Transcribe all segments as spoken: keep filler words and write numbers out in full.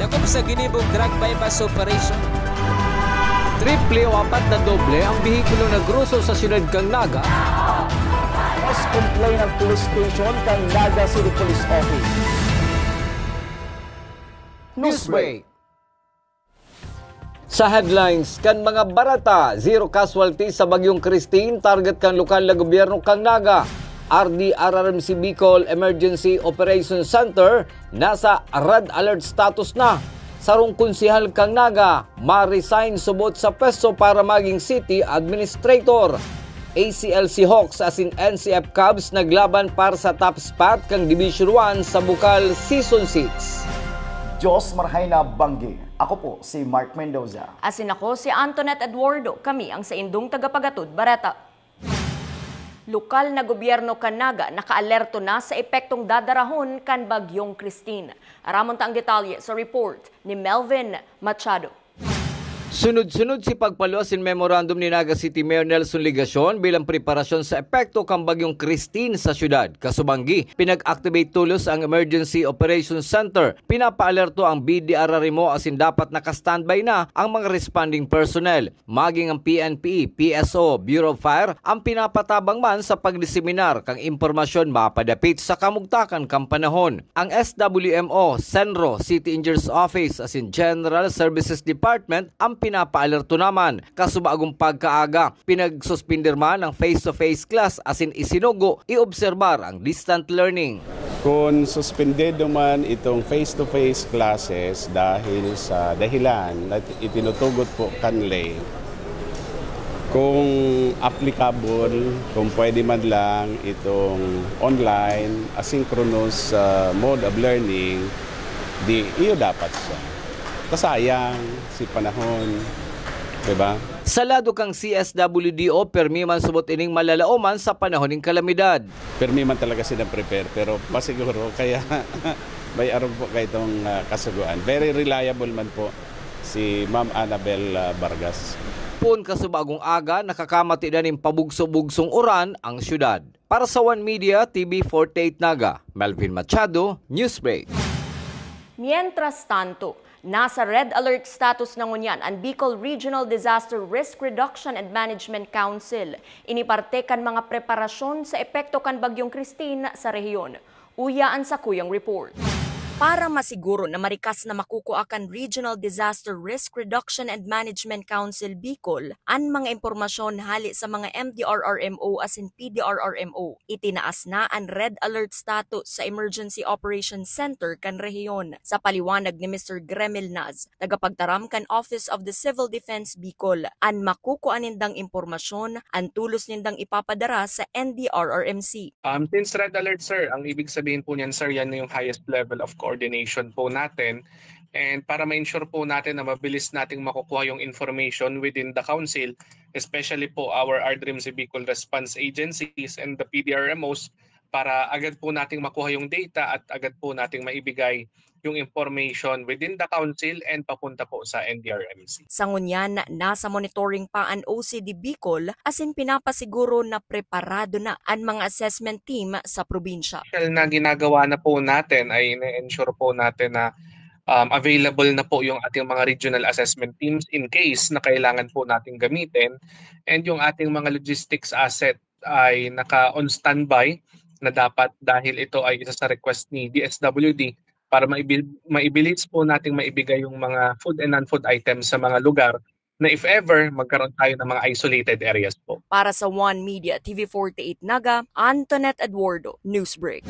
Hukom sa ginibong drug buy-bust operation. Triple o apat na doble ang behikulo na gruso sa siyudad kan Naga. Mas complain ang police station kan Naga City Police Office. Newsbreak. Sa headlines kan mga bareta, zero casualty sa Bagyong Christine, target kan lokal na gobyerno kan Naga. R D R R M C Bicol Emergency Operations Center nasa red alert status na. Sarong konsehal kan Naga ma-resign subot sa pwesto para maging city administrator. A C L C Hawks asin N C F Cubs naglaban para sa top spot kan Division one sa Bukal Season six. Diyos marhay na banggi. Ako po si Mark Mendoza. Asin ako si Antoinette Eduardo. Kami ang saindong tagapagatod bareta. Lokal na gobyerno kan Naga nakaalerto na sa epektong dadarahon kan Bagyong Christine. Aramon ta ang detalye sa report ni Melvin Machado. Sunod-sunod si pagpaluwas nin memorandum ni Naga City Mayor Nelson Legacion bilang preparasyon sa epekto kan Bagyong Christine sa syudad. Kasubanggi, pinag-activate tulos ang Emergency Operations Center. Pinapaalerto ang B D R R M O asin dapat naka-standby na ang mga responding personnel. Maging ang P N P, P S O, Bureau of Fire ang pinapatabang man sa pagdiseminar kan impormasyon mapadapit sa kamugtakan kan panahon. Ang S W M O, CENRO, City Engineers Office asin General Services Department ang pinapaalerto naman. Kasubagong pagkaaga, pinagsuspender man ang face-to-face class asin isinugo iobserbar ang distant learning. Kung suspended naman itong face-to-face classes dahil sa dahilan na itinutugot po kanle, kung applicable, kung pwede man lang itong online, asynchronous, ah, mode of learning, di iyo dapat siya. Kasayang si panahon, di ba? Sa lado kang C S W D O, permi man subot ining malalaoman sa panahon nin kalamidad. Permi man talaga sila prepare, pero pasiguro kaya may arog po kaitong, ah, kasugoan. Very reliable man po si Ma'am Annabel, ah, Vargas. Poon kasubagong aga, nakakamati na nin pabugso-bugsong uran ang syudad. Para sa One Media, T V forty-eight Naga, Melvin Machado, Newsbreak. Mientras tanto, nasa red alert status na ngunyan an Bicol Regional Disaster Risk Reduction and Management Council. Ini parte kan mga preparasyon sa epekto kan Bagyong Christine sa rehiyon. Uya an sakuyang report. Para masiguro na marikas na makukua kan Regional Disaster Risk Reduction and Management Council Bicol an mga impormasyon hale sa mga M D R R M O asin P D R R M O, itinaas na an red alert status sa Emergency Operations Center kan rehiyon. Sa paliwanag ni Mister Gremil Naz, tagapagtaram kan Office of the Civil Defense Bicol, an makukua nindang impormasyon, an tulos nindang ipapadara sa N D R R M C. Um, since red alert, sir, ang ibig sabihin po niyan, sir, yan na yung highest level of coordination po natin. And para ma-ensure po natin na mabilis nating makukuha yung information within the council, especially po our R D R M C Bicol response agencies and the P D R M Os, para agad po nating makuha yung data at agad po nating maibigay yung information within the council and papunta po sa N D R M C. Sa ngunyan, nasa monitoring pa an O C D Bicol asin pinapasiguro na preparado na an mga assessment team sa probinsya. Special na ginagawa na po natin ay ine-ensure po natin na, um, available na po yung ating mga regional assessment teams in case na kailangan po nating gamitin, and yung ating mga logistics asset ay naka-on standby na dapat, dahil ito ay isa sa request ni D S W D para maibi-, maibilis po nating maibigay yung mga food and non-food items sa mga lugar na if ever magkaroon tayo ng mga isolated areas po. Para sa One Media, T V forty-eight Naga, Antoinette Eduardo, Newsbreak.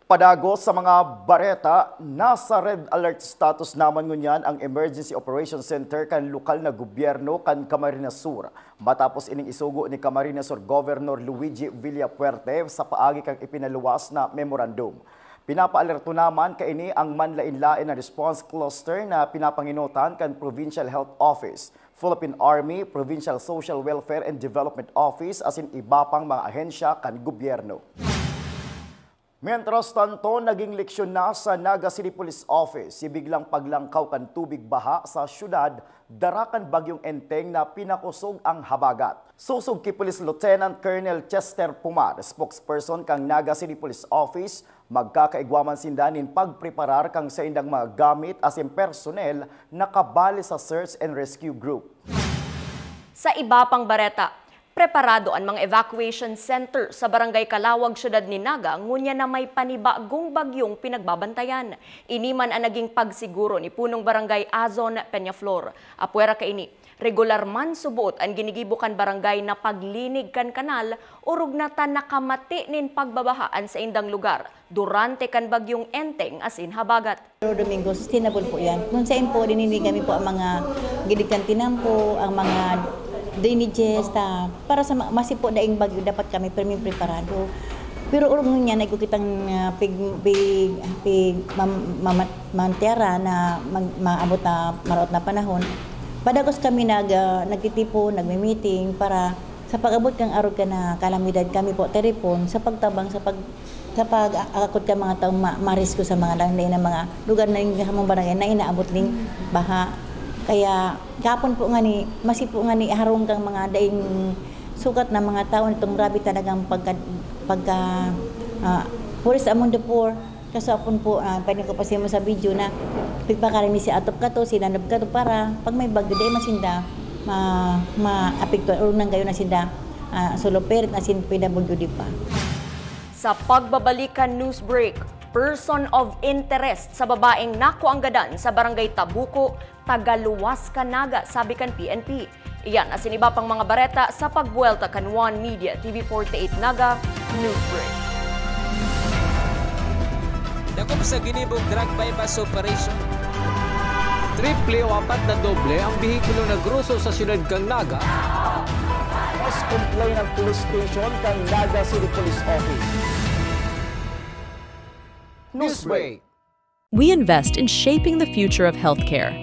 Padagos sa mga bareta, nasa red alert status naman ngunyan ang Emergency Operations Center kan lokal na gobyerno kan Camarines Sur, matapos ining isugo ni Camarines Sur Governor Luigi Villafuerte sa paagi kan ipinaluwas na memorandum. Pinapaalerto naman kaini ang manlaen-laen na response cluster na pinapangenotan kan Provincial Health Office, Philippine Army, Provincial Social Welfare and Development Office asin iba pang mga ahensya kan gobyerno. Mientras tanto, naging leksyon na sa Naga City Police Office si biglang paglangkaw kan tubig baha sa syudad dara kan Bagyong Enteng na pinakusog ang habagat. Sosog ki Police Lieutenant Colonel Chester Pumar, spokesperson kan Naga City Police Office, magkakaigwa man sinda nin pagpreparar kan saindang mga gamit asin personnel na kabali sa search and rescue group. Sa iba pang bareta, preparado an mga evacuation center sa Barangay Calawag, Syudad nin Naga, ngunyan na may panibagong bagyong pinagbabantayan. Ini man ang naging pagsiguro ni Punong Barangay Azon Peñaflor. Apwera kaini, regular man suboot an ginigibo kan barangay na paglinig kan kanal, orog na ta nakamati nin pagbabaha an saindang lugar durante kan Bagyong Enteng asin habagat. Pero Domingo, sustainable po yan. Kung saan po, dininigan mi po ang mga gilig kan tinampo, ang mga drainages, ta, para sa ma-, masi po daing bagyo, dapat kami permi preparado. Pero orog ngunyan, nagkukitang, ah, pig-, pig-, pig-, mam-, mamat-, mantiara na mag-, maabot na maraot na panahon. Padagos kami nag-, ah, nagtitipon, nagmi-meeting para sa pag-abot kan arog kan, ah, kalamidad, kami po, tiripon, sa pagtabang, sa pag-, sa pag-aakot kan mga taong ma-, marisgo sa mga lain-lain na mga lugar na yung hamong barangay na inaabot ning baha. Kaya kahapon po ngani, masi po ngani harong kang mga daing sugat na mga tao nitong grabe talagang pagka, pagka, ah, puro sa mundo poor. Kaso akon po, ah, pwede ko pa siya mo sa video na pigpakarin mi si atop kato, si nandob kato para pag may bagyo, dai masinda ma-, maapektuhan, orog nang gayon na sinda, ah, solo parent asin P W D pa. Sa pagbabalik kan news break, person of interest sa babaeng nakuanggadan sa Barangay Tabuco, tagaluwas kan Naga, sabi kan P N P. Iyan asin iba pang mga bareta sa pagbuwelta kan One Media T V forty-eight Naga News Break. Dakop sa ginibong drug buy-bust operation. Triple o apat na doble ang behikulo na groso sa siyudad kan Naga. Mas complain ang police station kan Naga City Police Office. Newsbreak. We invest in shaping the future of healthcare.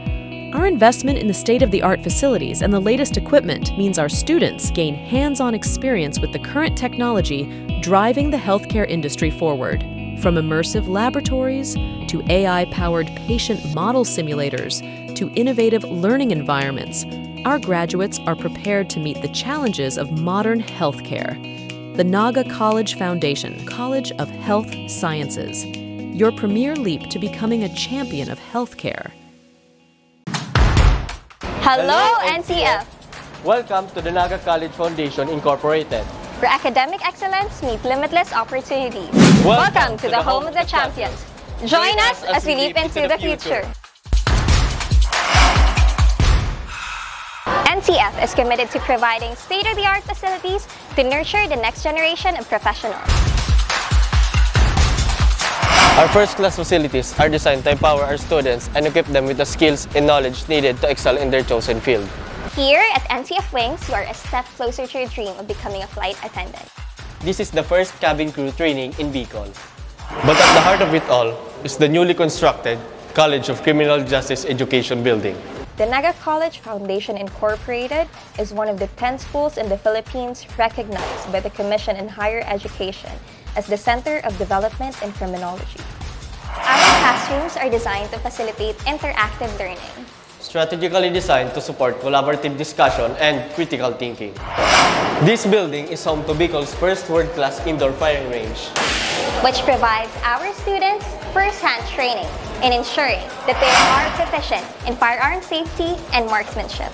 Our investment in the state-of-the-art facilities and the latest equipment means our students gain hands-on experience with the current technology driving the healthcare industry forward. From immersive laboratories to A I-powered patient model simulators to innovative learning environments, our graduates are prepared to meet the challenges of modern healthcare. The Naga College Foundation, College of Health Sciences, your premier leap to becoming a champion of healthcare. Hello, N C F! Welcome to the Naga College Foundation Incorporated, where academic excellence meets limitless opportunities. Welcome to the home of the champions. Join us as we leap into the future. N C F is committed to providing state-of-the-art facilities to nurture the next generation of professionals. Our first-class facilities are designed to empower our students and equip them with the skills and knowledge needed to excel in their chosen field. Here at N C F Wings, you are a step closer to your dream of becoming a flight attendant. This is the first cabin crew training in Bicol. But at the heart of it all is the newly constructed College of Criminal Justice Education Building. The Naga College Foundation Incorporated is one of the ten schools in the Philippines recognized by the Commission on Higher Education as the Center of Development in Criminology. Our classrooms are designed to facilitate interactive learning, strategically designed to support collaborative discussion and critical thinking. This building is home to Bicol's first world-class indoor firing range, which provides our students first-hand training in ensuring that they are proficient in firearm safety and marksmanship.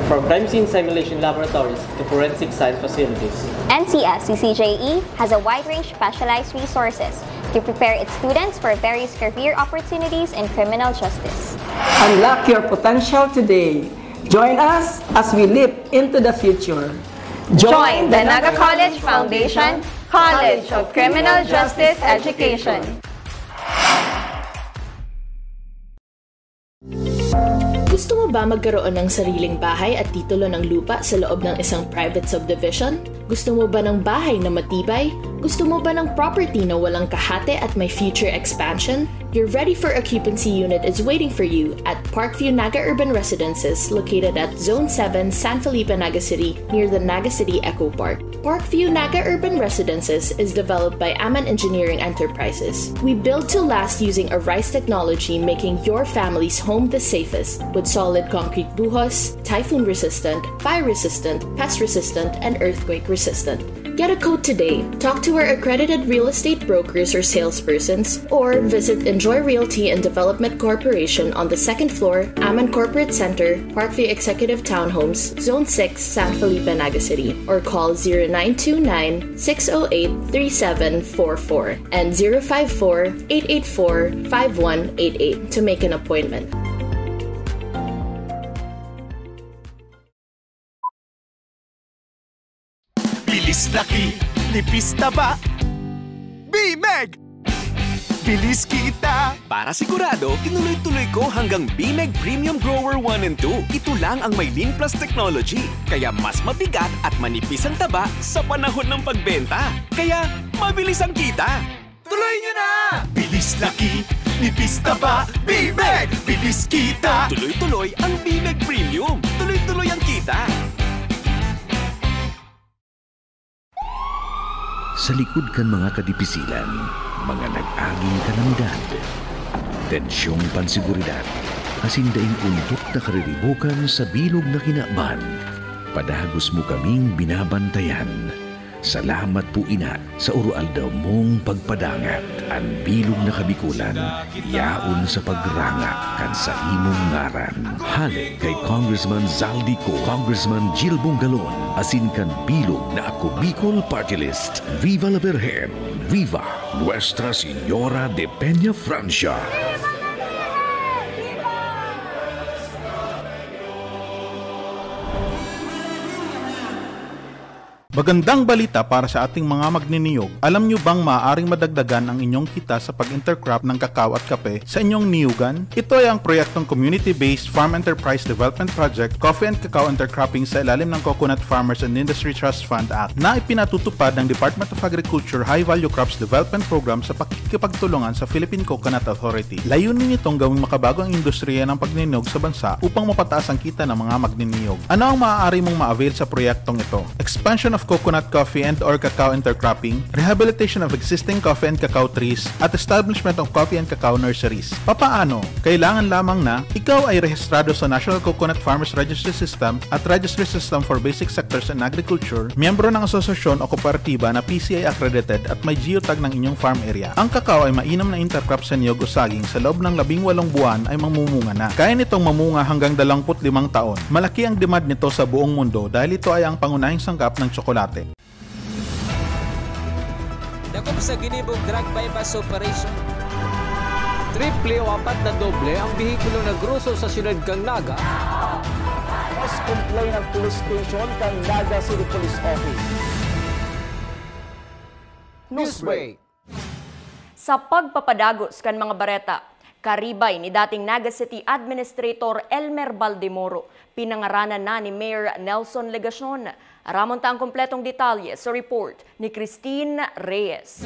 From crime scene simulation laboratories to forensic science facilities, N C F C C J E has a wide range of specialized resources to prepare its students for various career opportunities in criminal justice. Unlock your potential today. Join us as we leap into the future. Join the Naga College Foundation College of Criminal Justice Education. Gusto mo ba magkaroon ng sariling bahay at titulo ng lupa sa loob ng isang private subdivision? Gusto mo ba ng bahay na matibay? Gusto mo ba ng property na walang kahati at may future expansion? Your ready for occupancy unit is waiting for you at Parkview Naga Urban Residences, located at Zone seven, San Felipe, Naga City, near the Naga City Eco Park. Parkview Naga Urban Residences is developed by Aman Engineering Enterprises. We build to last using a rise technology, making your family's home the safest, with solid concrete buhos, typhoon resistant, fire resistant, pest resistant, and earthquake resistant. Get a quote today. Talk to our accredited real estate brokers or salespersons, or visit Enjoy Realty and Development Corporation on the second floor, Aman Corporate Center, Parkview Executive Townhomes, Zone six, San Felipe, Naga City, or call zero nine two nine, six oh eight, three seven four four and zero five four, eight eight four, five one eight eight to make an appointment. Bilis laki, nipis taba. B-Meg! Bilis kita! Para sigurado, tinuloy-tuloy ko hanggang B-Meg Premium Grower one and two. Ito lang ang may Lean Plus technology, kaya mas mabigat at manipis ang taba sa panahon ng pagbenta. Kaya, mabilis ang kita! Tuloy nyo na! Bilis laki, nipis taba, B-Meg! Bilis kita! Tuloy-tuloy ang B-Meg Premium. Tuloy-tuloy ang kita. Sa likod kan mga kadipisilan, mga nag-aging kalamidad, tensyong panseguridad, asin daing undok na kariribokan sa bilog na kinaban, padagos mo kaming binabantayan. Salamat po ina sa uro-aldaw mong pagpadangat. An bilog na Kabikolan yaon sa pagranga kan saimong ngaran. Hale kay Congressman Zaldy Co, Congressman Gil Bongalon, asin kan bilog na Ako Bicol Party List. Viva la Virgen! Viva Nuestra Señora de Peña Francia! Magandang balita para sa ating mga magniniyog. Alam nyo bang maaaring madagdagan ang inyong kita sa pag-intercrop ng kakao at kape sa inyong niyugan? Ito ay ang proyektong Community-Based Farm Enterprise Development Project, Coffee and Cacao Intercropping sa ilalim ng Coconut Farmers and Industry Trust Fund Act na ipinatutupad ng Department of Agriculture High Value Crops Development Program sa pakikipagtulungan sa Philippine Coconut Authority. Layunin nitong gawing makabago ang industriya ng pagniniyog sa bansa upang mapataas ang kita ng mga magniniyog. Ano ang maaari mong ma-avail sa proyektong ito? Expansion of coconut coffee and or cacao intercropping, rehabilitation of existing coffee and cacao trees, at establishment of coffee and cacao nurseries. Papaano? Kailangan lamang na ikaw ay rehistrado sa National Coconut Farmers Registry System at Registry System for Basic Sectors in Agriculture, miyembro ng asosasyon o kooperatiba na P C I accredited at may geotag ng inyong farm area. Ang cacao ay mainam na intercrop sa niyog o saging sa loob ng labing walong buwan ay mamumunga na. Kaya nitong mamunga hanggang dalawampu't limang taon. Malaki ang demand nito sa buong mundo dahil ito ay ang pangunahing sangkap ng tsokolate. Dakop sa ginibong drug buy-bust operation. Triple o apat na doble ang behikulo na groso sa siyudad kan Naga. Mas complain ang police station kan Naga City Police Office. Newsbreak. Sa pagpapadagos kan mga bareta, karibay ni dating Naga City Administrator Elmer Baldemoro, pinangaranan na ni Mayor Nelson Legacion. Aramon ta ang kompletong detalye sa report ni Christine Reyes.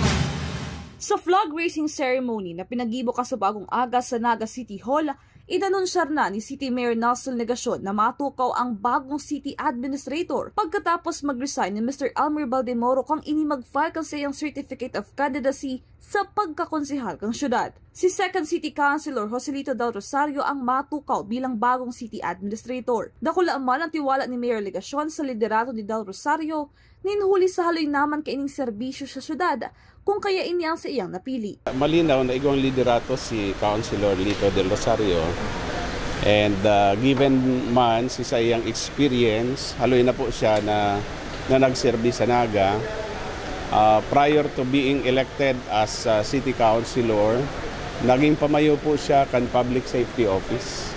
Sa flag raising ceremony na pinaggibo ka sa bagong aga sa Naga City Hall, inanunsyar na ni City Mayor Nelson Legacion na matukaw ang bagong city administrator pagkatapos mag-resign ni Mister Elmer Baldemoro kang ini mag-file kan saiyang certificate of candidacy sa pagkakonsehal kan syudad. Si Second City Councilor Joselito Del Rosario ang matukaw bilang bagong city administrator. Dakula man ang tiwala ni Mayor Legacion sa liderato ni Del Rosario nin huli sa haloy naman kaining serbisyo sa syudad, kung kaya ini ang saiyang napili. Malinaw na igwang liderato si Councilor Lito Del Rosario, and uh, given man si saiyang experience, haloy na po siya na, na nagserbi sa Naga. Uh, prior to being elected as uh, city councilor, naging pamayo po siya kan public safety office.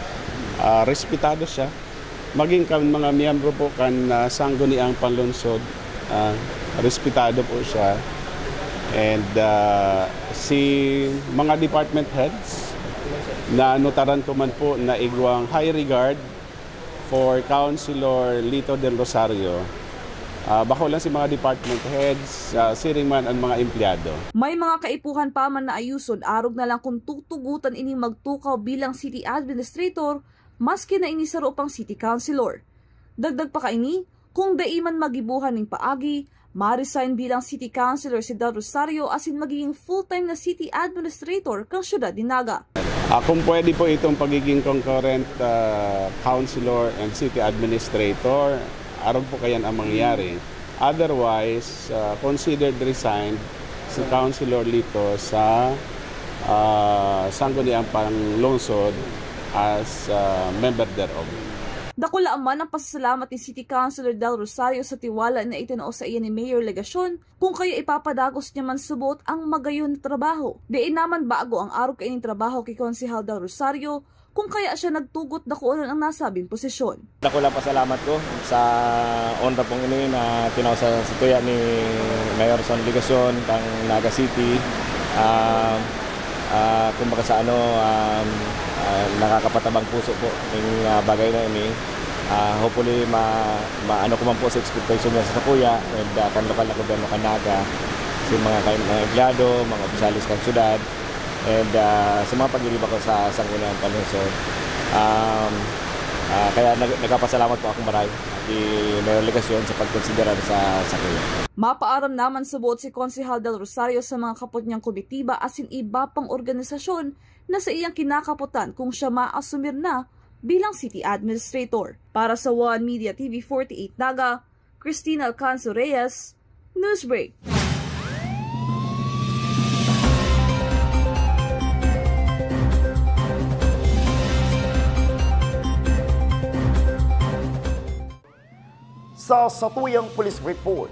Uh, respetado siya. Maging kan mga miyembro po kan uh, Sangguniang Panlungsod, uh, respetado po siya. And uh, si mga department heads, na nutaran ko man po na igwang high regard for Councilor Lito Del Rosario. Ah, bako lang si mga department heads, ah, siring man ang mga empleyado. May mga kaipuhan pa man na ayuson, arog na lang kung tutugutan ining magtukaw bilang city administrator, maski na ini saro pang city councilor. Dagdag pa kaini, kung dai man magibohan ning paagi, ma-resign bilang city councilor si Del Rosario asin magiging full-time na city administrator kan siyudad nin Naga. Ah, kung pwede po itong pagiging concurrent, ah, councilor and city administrator, arog po kayan ang mangyayari. Otherwise, ah, considered resigned si Councilor Lito sa, ah, Sangguniang Panlungsod as, ah, member thereof. Dakula man ang pasasalamat ni City Councilor Del Rosario sa tiwala na itinao saiya ni Mayor Legacion, kun kaya ipapadagos niya man subot ang magayon na trabaho. Diin naman bago ang arog kaining trabaho ki Konsehal Del Rosario, kun kaya siya nagtugot dakulan ang nasabing posisyon. Dakula pasalamat ko sa onra pong ini na tinao sa satuya ni Mayor Son Legacion kang Naga City. Ah, ah, kumbaga sa ano, um, ah, nakakapatabang puso po ning, ah, bagay na ini. Ah, hopefully, ma, ma ano ko man po sa expectation niya sa sakuya and, ah, kan lokal na gobyerno kan Naga, si mga kay-, mga empleyado, mga opisyales kan syudad, and, ah, sa mga pagdiriba ko sa Sangguniang Panlungsod. Um, ah, kaya nag-, nagpapasalamat po akong maray kay Mayor Legacion sa pagkonsidera sa sakuya. Mapaaram naman subot si Konsehal Del Rosario sa mga kapot niyang komitiba asin iba pang organisasyon na saiyang kinakapotan kung siya maasumir na bilang city administrator. Para sa One Media T V forty-eight Naga, Christina Alcanzo Reyes, Newsbreak. Sa satuyang police report,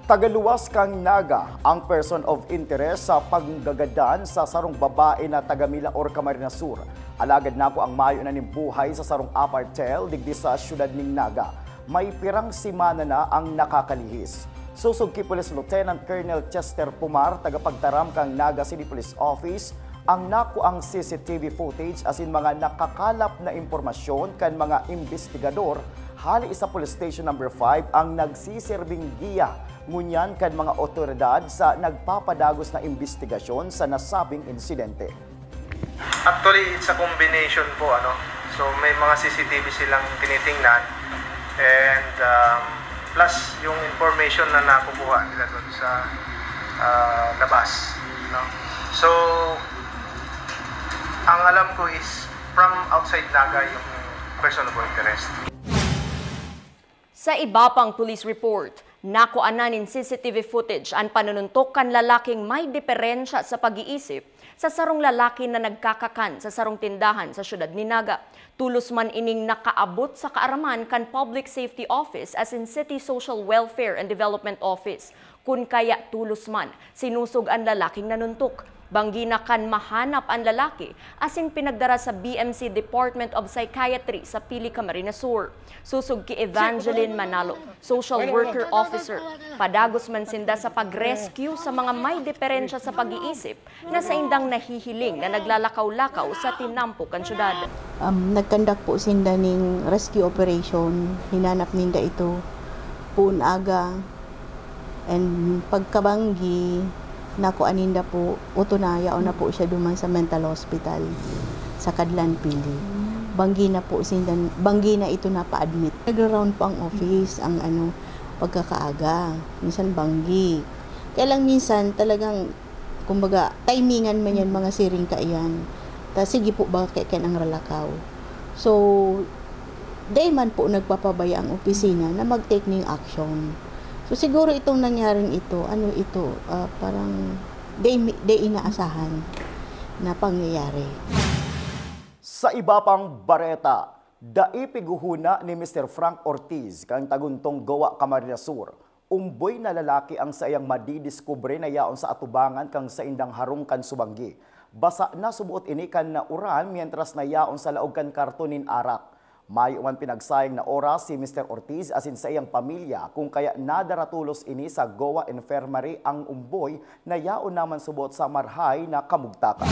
tagaluwas kan Naga ang person of interest sa panggagadan sa sarong babae na taga Milaor, Camarines Sur. Alagad nakuang mayo na nin buhay sa sarong apartel digdi sa siyudad nin Naga. May pirang semana na ang nakakalihis. Sosog ki Police Lieutenant Colonel Chester Pumar, tagapagtaram kan Naga City Police Office, ang nakuang C C T V footage asin mga nakakalap na impormasyon kan mga imbestigador hale sa Police Station Number five ang nagsiserbing giya ngunyan kan mga awtoridad sa nagpapadagos na imbestigasyon sa nasabing insidente. Actually, it's a combination po, ano. So, may mga C C T V silang tinitingnan and, um, plus yung information na nakukuha nila doon sa, ah, labas, no. So, ang alam ko is from outside Naga yung person of interest. Sa iba pang police report, nakuanan nin C C T V footage an panununtok kan lalaking may diperensya sa pag-iisip sa sarong lalaki na nagkakakan sa sarong tindahan sa siyudad nin Naga. Tolos man ining nakaabot sa kaaraman kan Public Safety Office asin City Social Welfare and Development Office. Kun kaya tolos man, sinusog an lalaking nanuntok. Banggi na kan mahanap an lalaki asin pinagdara sa B M C Department of Psychiatry sa Pili, Camarines Sur. Sosog ki Evangeline Manalo, social worker officer, padagos man sinda sa pag-rescue sa mga may diperensya sa pag-iisip na saindang nahihiling na naglalakaw-lakaw sa tinampo kan syudad. Um, nagkandak po sinda ning rescue operation, hinanap ninda ito poon aga. And pagkabanggi, nakuan ninda po, uto na, yaon na po siya duman sa mental hospital sa Kadlan, Pili. Banggi na po sinda, banggi na ito napa-admit. Nagra-round po ang office, ang ano, pagkakaaga. Minsan banggi. Kaya lang minsan talagang, kumbaga, timingan man yan, mga siring kaiyan. Ta sige po, baka kaya ang ralakaw. So, dai man po nagpapabaya ang opisina na mag-take ning action. So, siguro itong nangyaring ito, ano ito, ah, parang dai, dai inaasahan na pangyayari. Sa iba pang bareta, dai pighuhuna ni Mister Frank Ortiz kan Taguntong Goa, Camarines Sur. Umboy na lalaki ang saiyang madidiskubre na yaon sa atubangan kan saindang harong kan subanggi. Basa nasuboot ini kan nauran mientras na yaon sa laog kan karton nin arak. Mayo man pinagsayang na oras si Mister Ortiz asin saiyang pamilya, kun kaya nadara tolos ini sa Goa Infirmary ang umboy na yaon naman subot sa marhay na kamugtakan.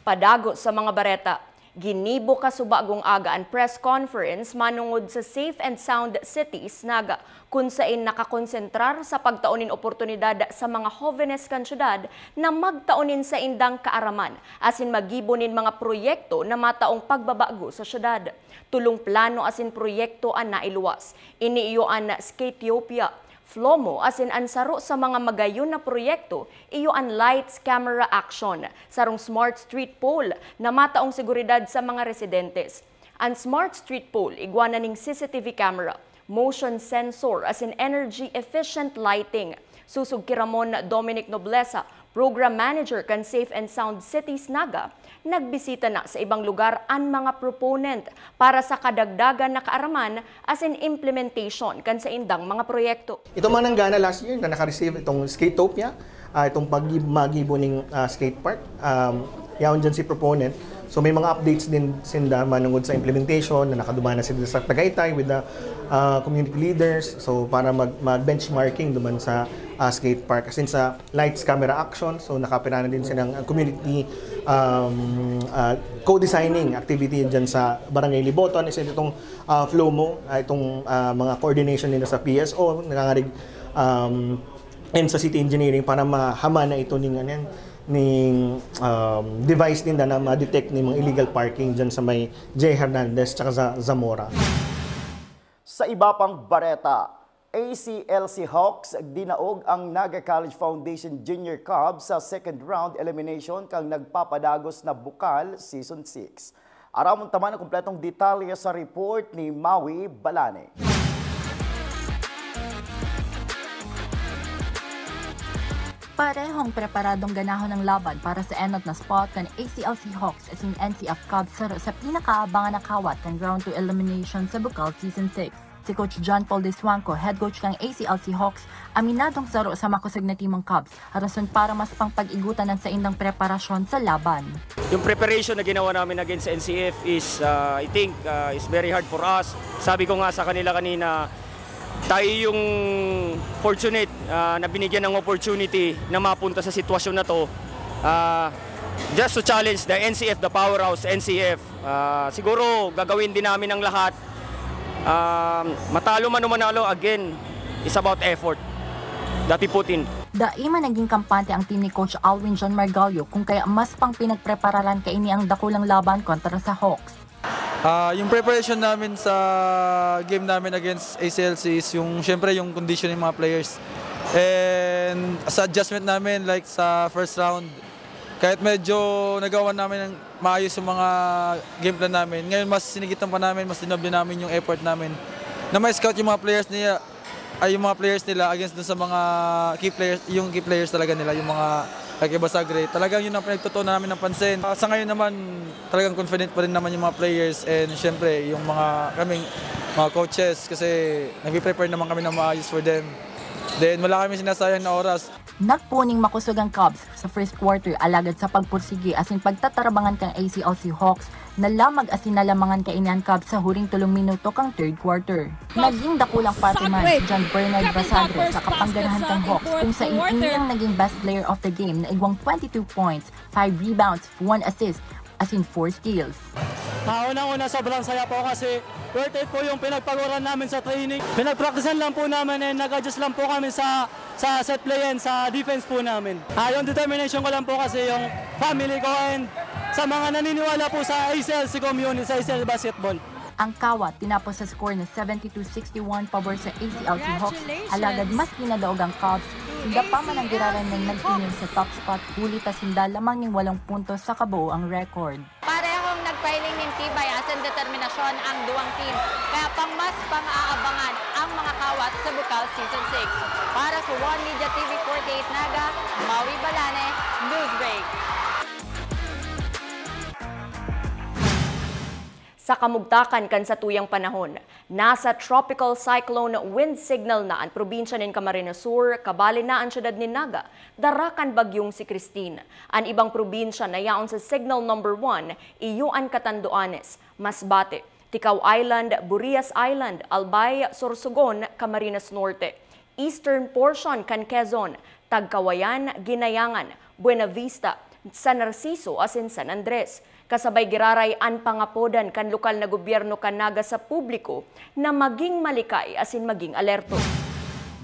Padagos sa mga bareta, Ginibo kasubagong aga an press conference manungod sa Safe and Sound Cities Naga, kun sain nakakonsentrar sa pagtao nin oportunidad sa mga hovenes kan syudad na magtao nin saindang kaaraman asin maggibo nin mga proyekto na mataong pagbabago sa syudad. Tolong plano asin proyekto an nailuwas. Ini iyo an Skatopia, Flomo asin an saro sa mga magayon na proyekto iyo an Lights Camera Action, sarong smart street pole na mataong seguridad sa mga residentes. An smart street pole igwa na ning C C T V camera, motion sensor asin energy efficient lighting. Susog ki Ramon Dominic Noblesa, Program Manager kan Safe and Sound Cities Naga, nagbisita na sa ibang lugar an mga proponent para sa kadagdagan na kaaraman asin implementation kan saindang mga proyekto. Ito man ang gana last year na naka-receive itong Skatopia, ah, itong pag-, magibo ning, ah, skate park. Um, yaon dyan si proponent. So may mga updates din sinda manungod sa implementation na nakaduman na sila sa Tagaytay with the, ah, community leaders. So para mag, mag-benchmarking duman sa, ah, skate park. As in sa Lights Camera Action. So nakapira na din silang community, um, ah, co-designing activity dyan sa Barangay Liboton. Isa itong, ah, Flomo, ah, itong, ah, mga coordination nila sa P S O, nangangarig, um, and sa City Engineering para mahaman na ito ning, ano yan, ning, um, device ninda na ma-detect ning mga illegal parking dyan sa may J Hernandez tsaka sa Zamora. Sa iba pang bareta, A C L C Hawks dinaog ang Naga College Foundation Junior Cup sa second round elimination kan nagpapadagos na Bukal Season six. Aramon ta man ang kompletong detalye sa report ni Maui Balane. Parehong preparadong ganahon ang laban para sa enot na spot kan A C L C Hawks asin N C F Cubs saro sa pinakaabangan na kawat kan round two elimination sa Bukal Season six. Si Coach John Paul De Suanco, head coach kan A C L C Hawks, aminadong saro sa makusog na team ang Cubs, rason para mas pang pag-igutan ang saindang preparasyon sa laban. Yung preparation na ginawa namin against N C F is, uh, I think, uh, is very hard for us. Sabi ko nga sa kanila kanina, tayo yung fortunate, uh, na binigyan ng opportunity na mapunta sa sitwasyon na to. Uh, just to challenge the N C F, the powerhouse N C F. Uh, siguro gagawin din namin ang lahat. Um, matalo man o manalo, again, it's about effort that we put in. Dai man naging kampante ang team ni Coach Alwin John Margallo, kung kaya mas pang pinagprepararan kaini ang dakulang laban kontra sa Hawks. Ah, yung preparation namin sa game namin against A C L C is yung, syempre, yung condition ng mga players. And sa adjustment namin, like sa first round, kahit medyo nagawa namin ng maayos yung mga game plan namin, ngayon mas sinigitan pa namin, mas dinabli namin yung effort namin na ma-scout yung mga players niya, ay, yung mga players nila against dun sa mga key players, yung key players talaga nila, yung mga kay Basagre. Talagang yun ang pinagtutuunan namin ng pansin. Ah, sa ngayon naman, talagang confident pa rin naman yung mga players and syempre yung mga, kaming mga coaches kasi nagpe-prepare naman kami ng maayos for them. Then wala kami sinasayang na oras. Nagpuning makusog ang Cubs sa first quarter, alagad sa pagpursigi asin pagtatarabangan kan A C L C Hawks, nalamag asin nalamangan kaini an Cubs sa huring tolong minuto kan third quarter. Naging dakulang parte man si John Bernard Basagre sa kapangganahan kan Hawks, kung sain ini ang naging best player of the game na igwang twenty-two points, five rebounds, one assist, asin four steals. Ah, unang-una, sobrang saya po kasi worth it po yung pinagpaguran namin sa training. Pinagpraktisan lang po namin and nag-adjust lang po kami sa, sa set play and sa defense po namin. Ah, yung determination ko lang po kasi yung family ko and sa mga naniniwala po sa A C L C community, sa A C L basketball. Ang kawat tinapos sa score na seventy-two sixty-one pabor sa A C L C Hawks, alagad maski nadaog ang Cubs, sinda pa man ang giraray nin nagtingog sa top spot, huli ta sinda lamang nin walong puntos sa kabuo ang record. Parehong nagpahiling nin tibay asin determinasyon ang duwang team, kaya pang mas pang-aabangan ang mga kawat sa Bukal Season six. Para sa One Media T V forty-eight Naga, Maui Balane, Newsbreak. Sa kamugtakan kan satuyang panahon, nasa tropical cyclone wind signal na an probinsya nin Camarines Sur, kabali na an syudad nin Naga, dara kan bagyong si Christine. An ibang probinsya na yaon sa signal number one, iyo an Catanduanes, Masbate, Ticao Island, Burias Island, Albay, Sorsogon, Camarines Norte. Eastern portion kan Quezon, Tagkawayan, Ginayangan, Buenavista, San Narciso asin San Andres. Kasabay giraray an pangapodan kan lokal na gobyerno kan Naga sa publiko na maging malikay asin maging alerto.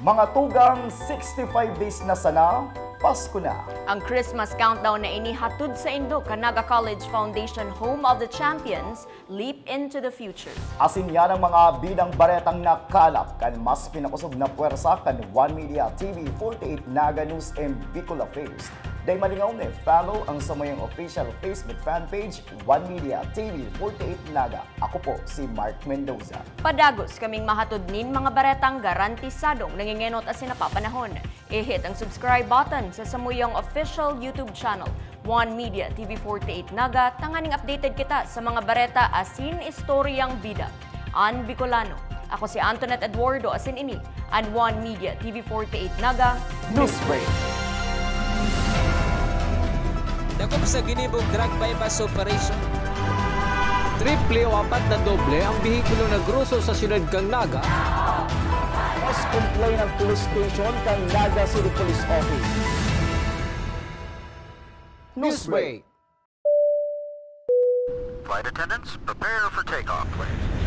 Mga tugang, sixty-five days na sana, Pasko na. Ang Christmas countdown na ini hatod saindo kan Naga College Foundation, Home of the Champions, Leap into the Future. Asin yan ang mga bidang baretang nakalap kan mas pinakosog na pwersa kan One Media T V forty-eight Naga News and Bicol Affairs. Dai malingaw na i-follow ang samuyang official Facebook fan page, One Media T V forty-eight Naga. Ako po si Mark Mendoza. Padagos kaming mahatod nin mga baretang garantisadong nangengenot asin napapanahon. I-hit ang subscribe button sa samuyang official YouTube channel, One Media T V forty-eight Naga, tanganing updated kita sa mga bareta asin istoryang bida. An Bicolano. Ako si Antoinette Eduardo asin ini an One Media T V forty-eight Naga News Break. Dakop sa ginibong drug buy-bust operation. Triple o apat na doble ang behikulo na groso sa siyudad kan Naga. Mas complain ang police station kan Naga City Police Office. Newsbreak. Flight attendants, prepare for takeoff, please.